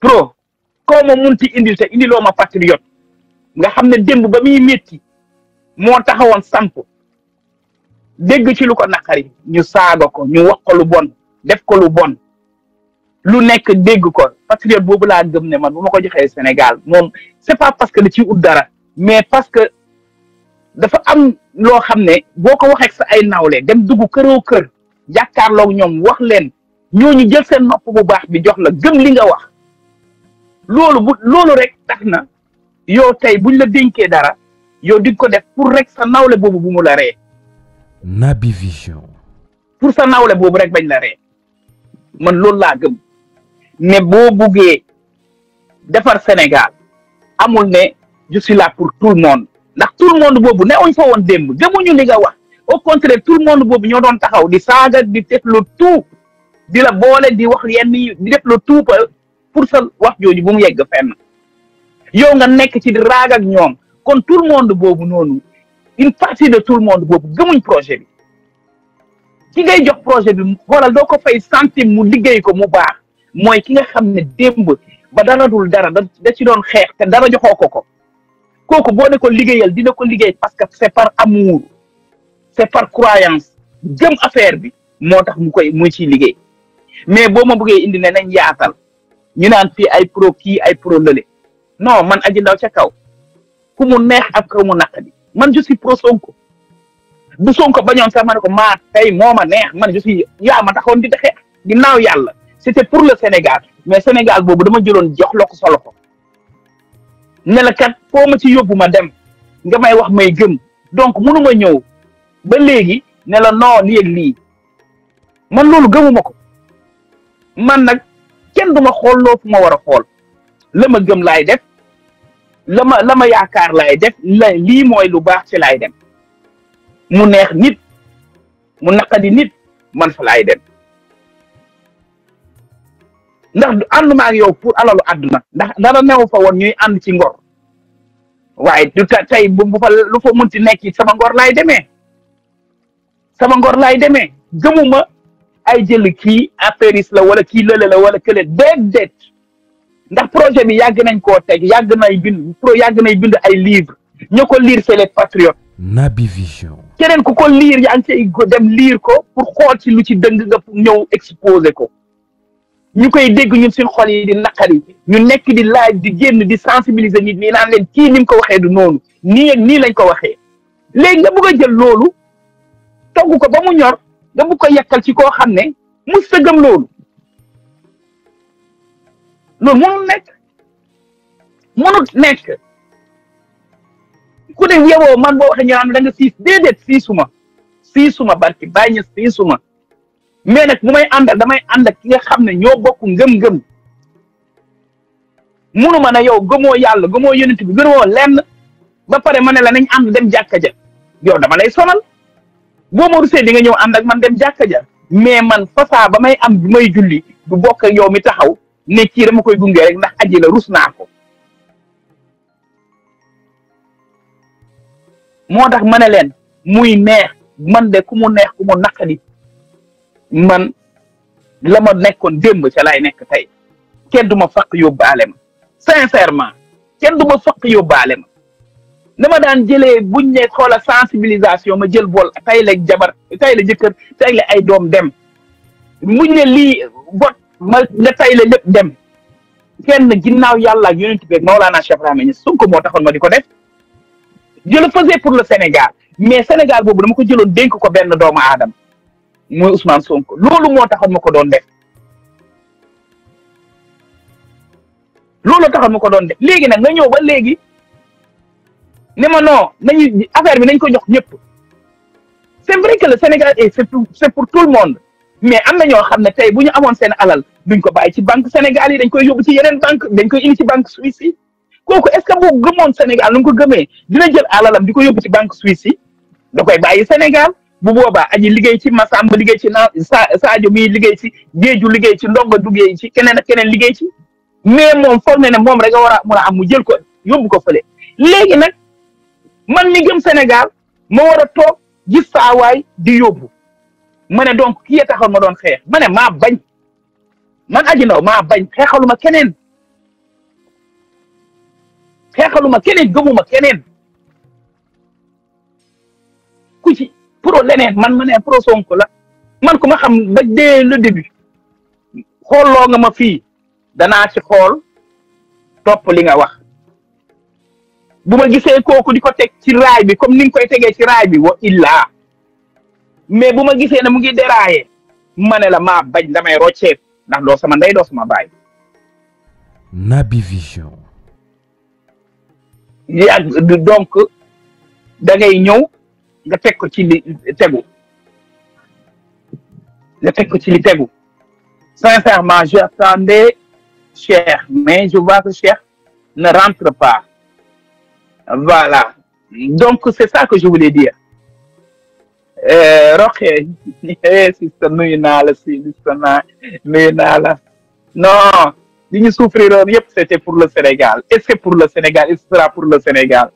pro koo ma munti indil te indiloo ma patriote nga xam ne démb ba muy métti moo taxawoon samp dégg ci lu ko naqari ñu saaga ko ñu wax ko lu bon def ko lu bon lu nekk dégg ko patriote boobu laa gëm ne man bu ma ko joxee Sénégal moom c'est pas parce que da ciy ut dara mais parce que dafa am loo xam ne boo ko waxee sa ay nawle dem dugg këroo kër jàkkaarloog ñoom wax leen ñooñu jël seen nopp bu baax bi jox la gëm li nga wax loolu rek tax na yow tey buñ la dénkee dara yow di ko def pour rek sa nawle boobu bu mu la ree Naby Vision. pour sa nawle boobu rek bañ la ree man loolu laa gëm ne boo buggee defar Sénégal amul ne je suis là pour tout le monde ndax tout le monde boobu newuñ fa woon démb gëmuñu li nga wax au contraire tout le monde boobu ñoo doon taxaw di saaga di def le tout di la boole di wax yenn yi di def le tout pour sa wax jooju bu mu yegg fenn yow nga nekk ci di raag ak ñoom kon tout le monde boobu noonu une partie de tout le monde boobu gëmuñ projet bi ki ngay jox projet bi xoolal doo ko fay centime mu liggéey ko mu baax mooy ki nga xam ne démb ba dara dul dara da ci doon xeex te dara joxoo ko kooku boo ne ko liggéeyal dina ko liggéey parce que c'est par amour c'est par croyance gëm affaire bi moo tax muy ciy liggéey mais boo ma bëggee indi ne nañ yaatal ñu naan fii ay pro kii ay pro lële non man Adji Ndao ca kaw ku mu neex ak ku mu naqadi man je suis pro Sonko bu Sonko bañoon sax ma ne ko maa tey moo ma neex man je suis yaa ma taxoon di xeex ginnaaw yàlla c'était pour le Sénégal mais Sénégal boobu dama jëloon jox la ko sa loxo ne la kat foo ma ci yóbbu ma dem nga may wax may gëm donc mënuma ñëw ba léegi ne la non lii ak lii man loolu gëmuma ko man nag kenn du ma xool loo fu ma war a xool la ma gëm laay def la ma yaakaar laay def lii mooy lu baax ci laay dem mu neex nit mu naqadi nit man fa laay dem ndax ànduma ak yow pour alalu àdduna ndax dara new fa woon ñuy ànd ci ngor waaye du tey bu fa lu fa munti nekk sama ngor laay demee gëmuma ay jël kii affairiste la wala kii lële la wala kële déedéet ndax projet bi yàgg nañ koo teg yàgg nay bind ay livre ñoo ko lire c'est les patriotes. Naby Vision. keneen ku ko lire yaa ngi cay dem lire ko pour xool ci lu ci dëng nga ñëw exposer ko ñu koy dégg ñun suñ xol yi di naqari ñu nekk di laaj di génn di sensibiliser nit ñi naan leen kii ni mu ko waxee du noonu nii ak nii lañ ko waxee léegi nga bëgg a jël loolu togg ko ba mu ñor nga bëgg ko yekkal ci koo xam ne mu sëgam loolu mënul nekk ku ne yewoo man boo waxee ñu naan da nga siis déedéet siisuma barki bàyyi ñu siisuma mais nag bu may àndal damay ànd ak ki nga xam ne ñoo bokk ngëm-ngëm munuma ne yow gëmoo yàlla gëmoo yonent bi gëmoo lenn ba pare ma ne la nañ ànd dem jàkka ja yow dama lay sonal boo ma rusee di nga ñëw ànd ak man dem jàkka ja mais man fasaa ba may am bi may julli du bokk ak yow mi taxaw ne kii dama koy gunge rek ndax aji la rus naa ko moo tax ma ne leen muy neex man de ku mu neex ku mu naqadi man la ma nekkoon démb ca laay nekk tey kenn du ma faq yóbbaale ma sincèrement kenn du ma faq yóbbaale ma dama daan jëlee buñ ne xoola sensibilisation ma jël bool tay la jabar tay la jëkkër tay la ay doom dem buñ ne lii bot ma nga tay la lépp dem kenn ginnaaw yàlla ak yonent bi Maolana Cheikh Ibrahima Niass Sonko moo taxoon ma di ko def je le faisais pour le Sénégal mais Sénégal boobu dama ko jëloon dénk ko benn doomu aadama mooy Ousmane Sonko loolu moo taxoon ma ko doon def léegi nag nga ñëw ba léegi ne ma non nañu affaire bi nañ ko jox ñëpp c'est vrai que le Sénégal c'est pour tout le monde mais am na ñoo xam ne tey bu ñu amoon seen alal duñ ko bàyyi ci banque Sénégal yi dañ koy yóbbu ci yeneen banque dañ koy indi ci banque Suisse yi kooku est-ce que bu gëmoon Sénégal nu mu ko gëmee dina jël alalam di ko yóbbu ci banque Suisse yi da koy bàyyi Sénégal bu boobaa aji liggéey ci Massamba liggéey ci Sadio mi liggéey ci Géeju liggéey ci Ndongo liggéey ci keneen ak keneen liggéey ci mais moom foog na ne moom rek a war a mun a am mu jël ko yóbbu ko fële léegi nag man mi gëm Sénégal ma war a toog gis saawaay di yóbbu ma ne donc kii taxoon ma doon xeex ma ne maa bañ man Adji Ndao maa bañ xeexaluma keneen xeexaluma keneen gëmuma keneen ku ci pro leneen man ma ne pro Sonko la man ku ma xam ba dès le début xooloo nga ma fii danaa ci xool topp li nga wax bu ma gisee kooku di ko teg ci raay bi comme ni nga koy tegee ci raay bi wa illaa mais bu ma gisee ne mu ngi déraillé ma ne la maa bañ damay rocceeku ndax doo sama ndey doo sama baay. Naby Vision. donc da ngay ñëw nga teg ko ci li tegu nga teg ko ci li tegu sincèrement j'attendais Cheikh mais je vois que Cheikh ne rentre pas voilà donc c'est ça que je voulais dire Rokhaya sister nuyu naa la nuyu naa la non li ñu souffrir yëpp c'était pour le Sénégal et c'est pour le Sénégal et ce sera pour le Sénégal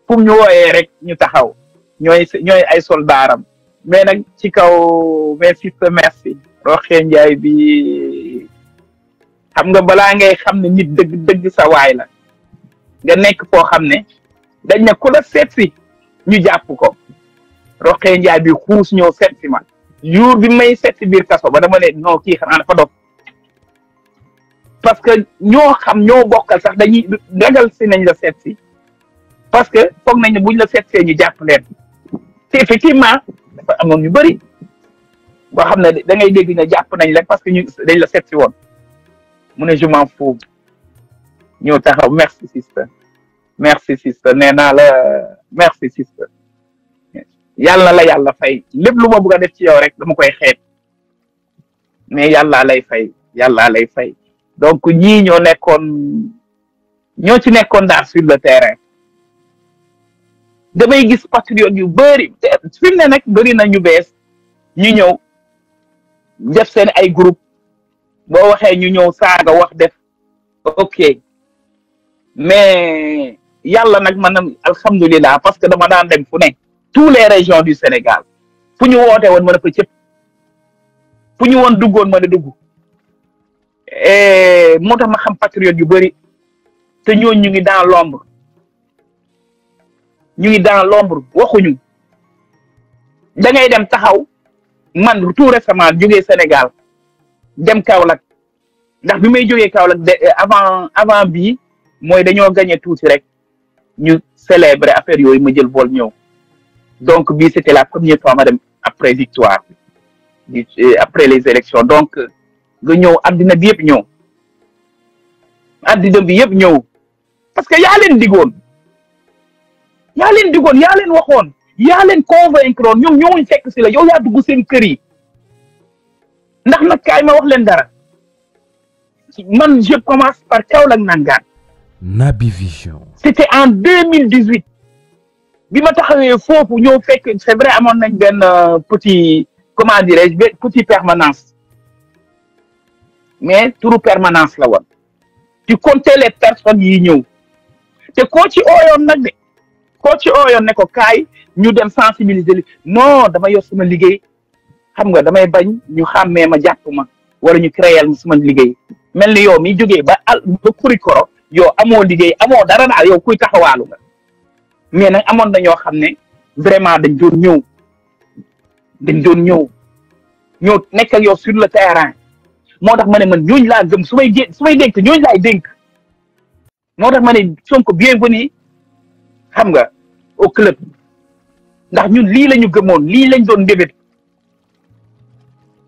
pour ñu wooyee rek ñu taxaw ñooy ay soldaaram mais nag ci kaw mais sister merci Rokhaya Ndiaye bi xam nga balaa ngay xam ne nit dëgg sa waay la nga nekk foo xam ne dañ ne ku la seet si ñu jàpp ko Rokhaya Ndiaye bi xuus ñëw seet si ma jour bi may seet si biir kaso ba dama ne non kii xanaa dafa dof parce que ñoo xam ñoo bokkal sax dañuy ragal si nañ la seet si parce que foog nañ ne buñ la seet see ñu jàpp leen te effectivement dafa amoon ñu bëri boo xam ne da ngay dégg ne jàpp nañ leen parce que ñu dañ la seet si woon mu ne je m'en fous ñëw taxaw merci sister nee naa la merci sister yàlla la yàlla fay lépp lu ma bëgg a def ci yow rek dama koy xeeb mais yàllaa lay fay donc ñii ñoo ci nekkoon daal sur le terrain damay gis patriote yu bëri fi mu ne nag bëri na ñu bees ñu ñëw def seen ay groupe boo waxee ñu ñëw saaga wax def ok mais yàlla nag man alhamdulilah parce que dama daan dem fu ne tous les régions du Sénégal fu ñu woote woon mën a fa cëpp fu ñu woon duggoon mën a dugg moo tax ma xam patriote yu bëri te ñooñu ñu ngi dans l'ombre waxuñu da ngay dem taxaw man tout récemment jógee Sénégal dem Kaolack ndax bi may jógee Kaolack avant bii mooy dañoo gagné tuuti rek ñu célébrer affaire yooyu ma jël vol ñëw donc bii c'était la première fois ma dem après victoire après les élections donc nga ñëw addina bi yëpp ñëw parce que yaa leen digoon yaa leen waxoon yaa leen convaincre ñoom ñooñu fekk si la yow yaa dugg seen kër yi ndax nag kaay ma wax leen dara man je commence par Kaolack Nangaan. Naby Vision. c'était en 2018 bi ma taxawee foofu ñëw fekk c'est vrai amoon nañ benn petit comment dirais-je petit permanence mais turu permanence la woon tu comptais les personnes yi ñëw te koo ci ooyoon nag de koo ci ooyoon ne ko kaay ñu dem sensibiliser non dama yor sama liggéey xam nga damay bañ ñu xàmmee ma jàpp ma wala ñu créer sama liggéey mel ni yow mi jógee ba Kurikoro yow amoo liggéey amoo dara daal yow kuy taxawaalu nga mais nag amoon na ñoo xam ne vraiment dañ doon ñëw nekk ak yow sur le terrain moo tax ma ne man ñooñu laa gëm su may dénk ñooñu laay dénk moo tax ma ne Sonko bienvenue xam nga au club ndax ñun lii la ñu gëmoon lii lañ doon ndébét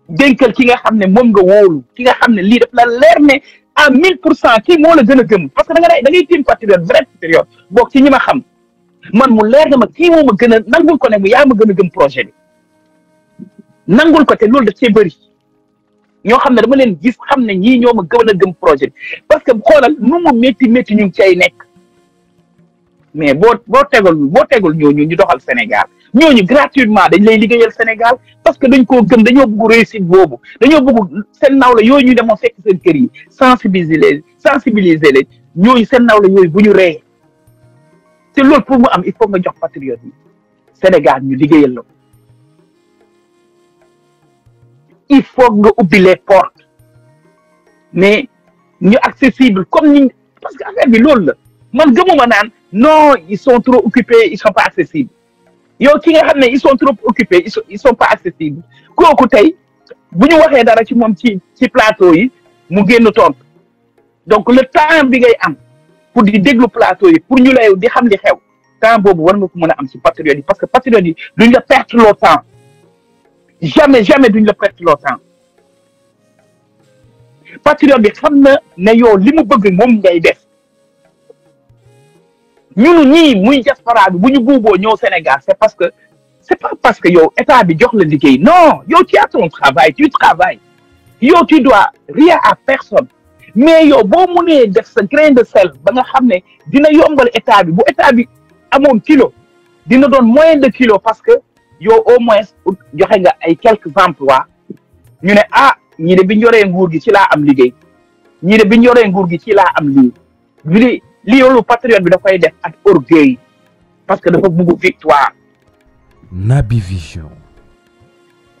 dénkal ki nga xam ne moom nga wóolu ki nga xam ne lii daf la leer ne à 1000% kii moo la gën a gëm parce que da ngay tiim patriote vrai patriote boog ci ñi ma xam man mu leer na ma kii moo ma gën a nangul ko ne yaa ma gën a gëm projet bi nangul ko te loolu daf cee bëri ñoo xam ne dama leen gis xam ne ñii ñoo ma gën a gëm projet bi parce que xoolal nu mu métti ñu ngi cay nekk mais boo tegul ñooñu ñu doxal Sénégal ñooñu gratuitement dañ lay liggéeyal Sénégal parce que dañ koo gëm dañoo bëgg réussite boobu dañoo bëgg seen nawla yooyu ñu demoon fekk seen kër yi sensibiliser leen ñooñu seen nawla yooyu bu ñu ree te loolu pour mu am il faut nga jox patriote yi Sénégal ñu liggéeyal la il faut nga ubbi les portes mais ñu accessible comme ni parce que affaire bi loolu la man gëmuma naan non ils sont trop occupés ils sont pas accessibles yow ki nga xam ne ils sont trop occupés ils sont pas accessibles kooku tey bu ñu waxee dara ci moom ci plateau yi mu génn tontu donc le temps bi ngay am pour di déglu plateau yi pour ñu lay di xam li xew temps boobu war nga ko mën a am ci patriote yi parce que patriote yi duñ la perdre le temps jamais duñ la perdre le temps patriote bi xam na ne yow li mu bëgg moom ngay def ñunu ñii muy diaspora bi bu ñu buuboo ñëw Sénégal c'est pas parce que yow état bi jox la liggéey non yow tu as ton travail tu travailles yow tu dois rien à personne mais yow boo mënee def sa grain de sel ba nga xam ne dina yombal état bi bu état bi amoon kilo dina doon moins de kilo parce que yow au moins joxe nga ay quelques emplois ñu ne ah ñii de bi ñu yoree nguur gi ci laa am liggéey ñii de bi ñu yoree nguur gi ci laa am lii lii loolu patriote bi da koy def ak orgueil parce que dafa bugg victoire. Naby Vision.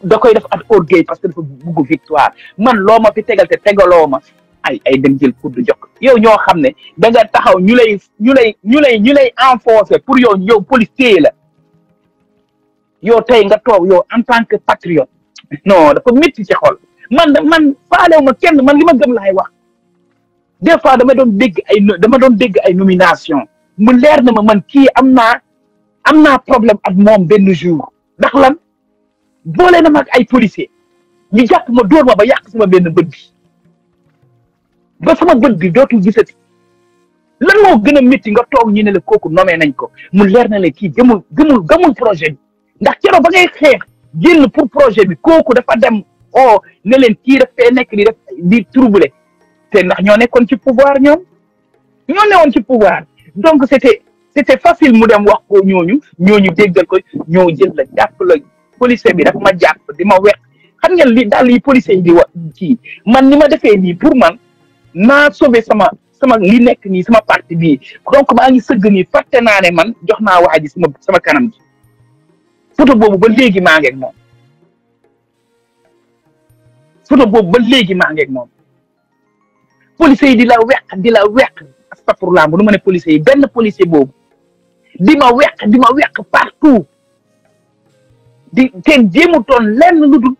da koy def ak orgueil parce que dafa bugg victoire man loo ma fi tegal te tegaloo ma ay dem jël pour du jox yow ñoo xam ne da nga taxaw ñu lay enforcer pour yow policier la yow tey nga toog yow en tant que patriote non dafa métti ci xol man faalewu ma kenn man li ma gëm laay wax des fois dama doon dégg ay nomination mu leer na ma man kii am naa problème ak moom benn jour ndax lan boole na ma ak ay policier ñu jàpp ma dóor ma ba yàq sama benn bët bi ba sama bët bi dootul gisati lan moo gën a métti nga toog ñu ne la kooku nommé nañ ko mu leer na la kii gëmul projet bi ndax keroog ba ngay xeex génn pour projet bi kooku dafa dem ne leen kii daf fee nekk di troubler te ndax ñoo nekkoon ci pouvoir ñoo newoon ci pouvoir donc c'était facile mu dem wax ko ñooñu déggal ko ñoo jël la jàpp la policier bi dafa ma jàpp di ma weq xam ngeen li daal li policier yi di wax ci man ni ma defee nii pour man naa sauver sama li nekk nii sama parti bii donc maa ngi sëgg nii fàtte naa ne man jox naa waa ji sama kanam ji photo boobu ba léegi maa ngeeg moom policier yi di la weq astafurlah bu nu ma ne policier yi benn policier boobu di ma weq partout di teen jéemutoon lenn lu dul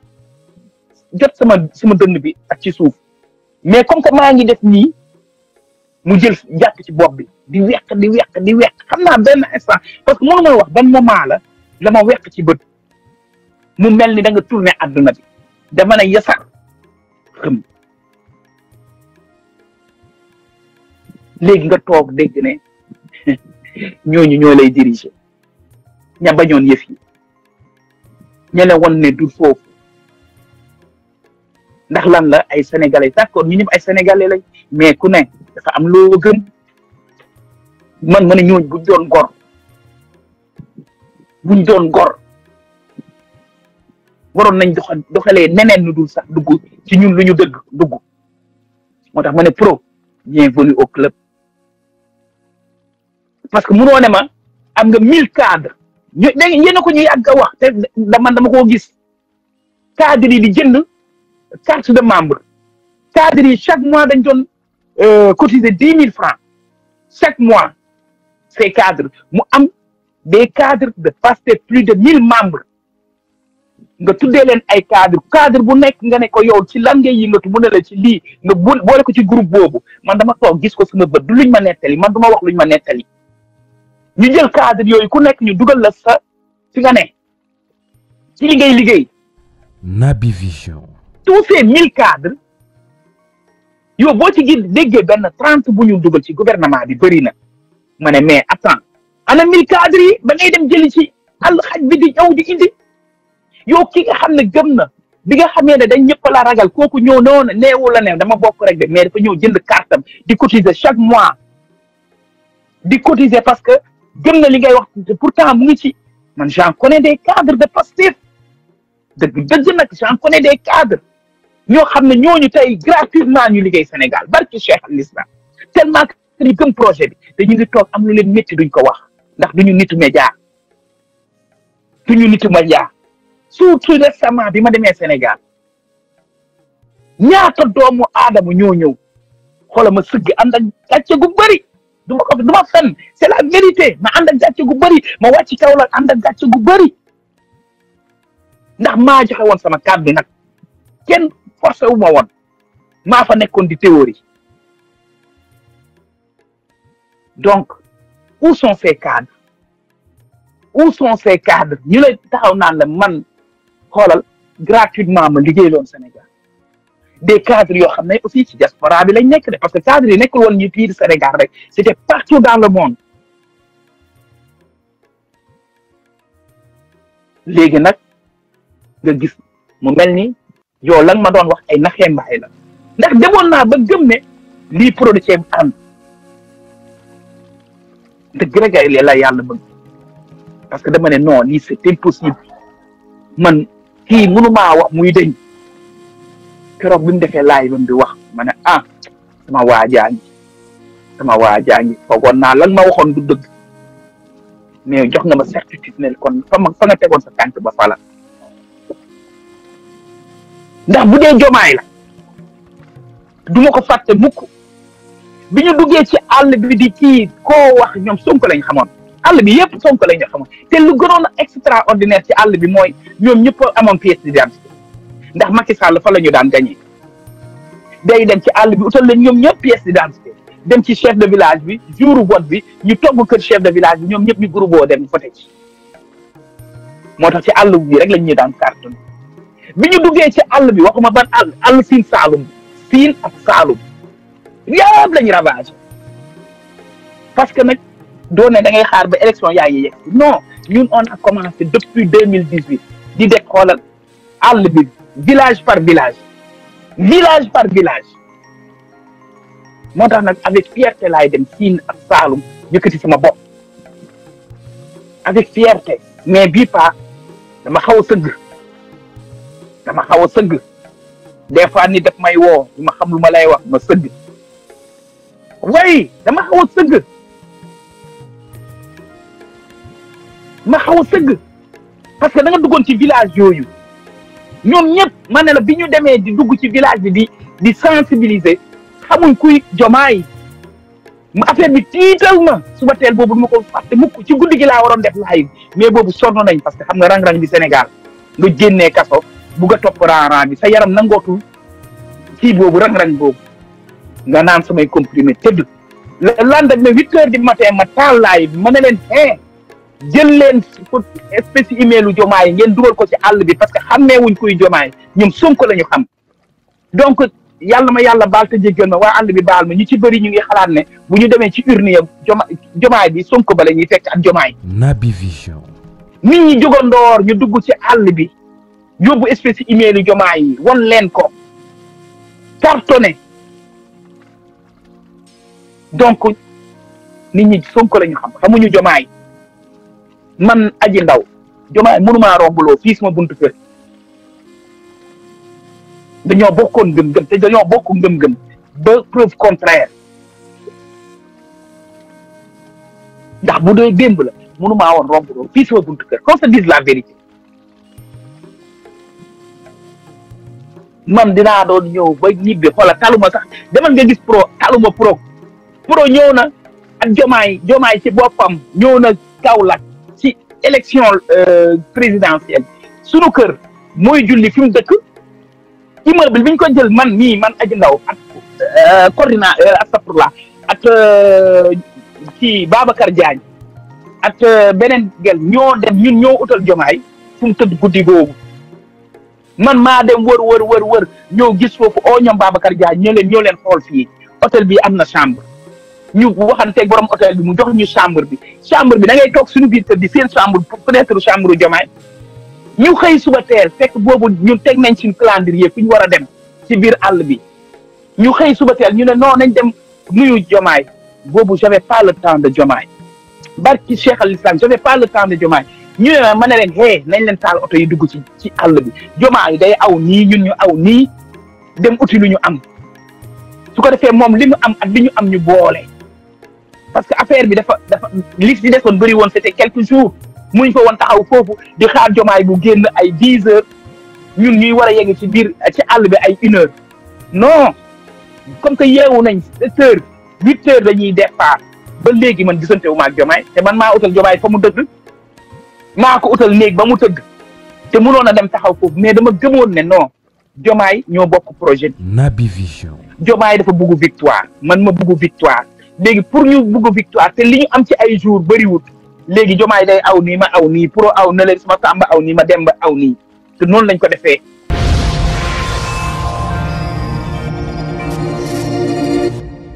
jot sama dënn bi ak ci suuf mais comme que maa ngi def nii mu jël jàpp ci bopp bi di weq xam naa benn instant parce que mënu ma wax ban moment la ma weq ci bët mu mel ni da nga tourné àdduna bi dama ne yasar xam léegi nga toog dégg ne ñooñu ñoo lay diriger ña bañoon yëf yi ña la won ne du foofu ndax lan la ay sénégalais d'accord ñu ñëpp ay sénégalais lañ mais ku ne dafa am loo gëm man ma ne ñooñu buñ doon gor waroon nañ doxalee neneen nu dul sax dugg ci ñun lu ñu dugg moo tax ma ne pro bienvenue au club parce que munoo ne ma am nga 1000 cadres yéen a ko ñu yàgg a wax te dama koo gis cadres yi di jënd carte de membre cadres yi chaque mois dañ doon cotiser 10 000 francs chaque mois ces cadres mu am des cadres de Pastef plus de 1000 membres nga tuddee leen ay cadre bu nekk nga ne ko yow ci lan ngay yëngatu mu ne la ci lii nga boole ko ci groupe boobu man dama toog gis ko sama bët du luñ ma nettali man du ma wax luñ ma nettali ñu jël cadre yooyu ku nekk ñu dugal la sa fi nga ne ci li ngay liggéey. Naby Vision. tous ces 1000 cadres yow boo ci gis déggee benn 30 bu ñu dugal ci gouvernement bi bëri na ma ne mais attends ana 1000 cadres yi ba ngay dem jëli ci àll xaj bi di ñëw di indi yow ki nga xam ne gëm na bi nga xamee ne dañ ñëpp la ragal kooku ñëw noonu neewu la ne dama bokk rek de mais dafa ñëw jënd cartam di cotiser chaque mois di cotiser parce que gëm na li ngay wax pourtant mu ngi ci man j'en connais des cadres de Pastef dëgg nag j'en connais des cadres ñoo xam ne ñooñu tey gratuitement ñu liggéey Sénégal barki Cheikh al Islam tellement que ñu gëm projet bi te ñu ngi toog am lu leen métti duñ ko wax ndax duñu nitu média surtout récemment bi ma demee Sénégal ñaata doomu aadama ñoo ñëw xoolal ma sëgg ànd ak gàcce gu bëri du ma fen c'est la vérité ma ànd ak gàcce gu bëri ma wàcc Kaolack ànd ak gàcce gu bëri ndax maa joxe woon sama kàddu nag kenn forcé wu ma woon maa fa nekkoon di théorie donc où sont ces cadres ñu lay taxaw naan la man xoolal gratuitement ma liggéey loon Sénégal des cadres yoo xam ne aussi ci diaspora bi lañ nekk de parce que cadres yi nekkul woon ñu biir Sénégal rek c'était partout dans le monde léegi nag nga gis mu mel ni yow lan ma doon wax ay naxee mbaay la ndax demoon naa ba gëm ne lii produit bu ànd dëgg rek la yàlla bëgg parce que dama ne non lii c'est impossible man kii mënumaa wax muy deñ keroog bi mu defee laay bam bi wax ma ne sama waajaa ngi foogoon naa lan ma waxoon du dëgg mais jox nga ma certitude ne kon fa nga tegoon sa tànk ba fala ndax bu dee jomaay la du ma ko fàtte mukk bi ñu duggee ci àll bi di kii koo wax ñoom Sonko lañ xamoon àll bi yëpp Sonko lañ xamoon te lu gënoon a extraordinaire ci àll bi mooy ñoom ñëpp amoon pièce d'identité ndax Macky Sall fa la ñu daan gagné day dem ci àll bi utal leen ñoom ñëpp pièce d'identité dem ci chef de village bi jouru vote bi ñu togg kër chef de village bi ñoom ñëpp ñu groupe dem voté ci moo tax ci àll bi rek lañ ñu daan carton bi ñu duggee ci àll bi waxuma ban àll Siin Saalum Siin ak Saalum yëpp lañu ravagé parce que nag doo ne da ngay xaar ba élection yaa ngi yegg non ñun on a commencé depuis 2018 di def xoolal àll bi village par village moo tax nag avec fierté laay dem Siin ak Saalum yëkkati sama bopp avec fierté mais bii pas dama xaw a sëgg des fois ni daf may woo du ma xam lu ma lay wax ma sëgg way dama xaw a sëgg parce que da nga duggoon ci village yooyu ñoom ñëpp ma ne la bi ñu demee di dugg ci village bi di sensibiliser xamuñ kuy jomaay ma affaire bi tiital ma suba teel boobu du ma ko fàtte mukk ci guddi gi laa waroon def live mais boobu sonn nañ parce que xam nga rang-rang bi Sénégal nga génnee kaso bugg a topp rang-rang bi sa yaram nangootul kii boobu rang-rang boobu nga naan samay comprimé tëdd le lendemain 8h du matin ma taal live bi ma ne leen jël leen espèce email jomaay ngeen dugal ko ci àll bi parce que xammeewuñ kuy jomaay ñoom Sonko la ñu xam donc yàlla ma yàlla baal te jéggal ma waa àll bi baal ma ñu ci bëri ñu ngi xalaat ne bu ñu demee ci urne ya jomaay bi Sonko ba la ñuy fekk ak jomaay. Naby Vision. nit ñi jógandoor ñu dugg ci àll bi yóbbu espèce email jomaay yi won leen ko cartonné donc nit ñi Sonko la ñu xam xamuñu jomaay. man Aji Ndaw jomaay mënumaa rombloo fii sama buntu kër dañoo bokkoon ngëm-ngëm te dañoo bokk ngëm-ngëm ba preuve contraire ndax bu dee démb la mënumaa woon rombloo fii sama buntu kër qu'on se dise la vérité man dinaa doon ñëw ba ñibbi xoola taluma sax demal nga gis taluma pro ñëw na ak jomaay ci boppam ñëw na Kaolack ci élection présidentielle sunu kër mooy julli fi mu dëkk immeuble bi ñu ko jël man Aji Ndaw ak coordinateur astafurlah ak ci Babacar Diagne ak beneen gel ñoo dem ñun ñoo utal jomaay fu mu tëdd guddi googu man maa dem wër ñoo gis foofu ñoom Babacar Diagne ñoo leen xool fii hôtel bi am na chambre ñu waxanteeg borom hôtel bi mu jox ñu chambre bi da ngay toog suñu biir kër di seen chambre peut-être chambre jomaay ñu xëy suba teel fekk boobu ñun teg nañ suñu calendrier fi ñu war a dem ci biir àll bi ñu xëy suba teel ñu ne non nañ dem nuyu jomaay boobu j'avais pas le temps de jomaay barki Cheikh al Islam j'avais pas le temps de jomaay ñu ne ma ne leen nañ leen taal oto yi dugg ci àll bi jomaay day aw nii ñun ñu aw nii dem uti lu ñu am su ko defee moom li mu am ak li ñu am ñu boole parce que affaire bi dafa li ci desoon bëri woon c'était quelques jours muñ fa woon taxaw foofu di xaar jomaay bu génn ay 10h ñun ñuy war a yegg ci biir ci àll bi ay 1h non comme que yeewu nañ 7h 8h dañuy départ ba léegi man gisante wu ma ak Diomaye te man maa utal Diomaye fa mu dëgg maa ko utal néeg ba mu tëdd te mënoon a dem taxaw foofu mais dama gëmoon ne non Diomaye ñoo bokk projet bi. Naby Vision. Diomaye dafa bëgg victoire man ma bëgg victoire léegi pour ñu bëgg victoire te li ñu am ci ay jours bëriwut léegi Diomaye day aw nii ma aw nii pour aw na leen sama Samba aw nii ma Demba aw nii te noonu lañ ko defee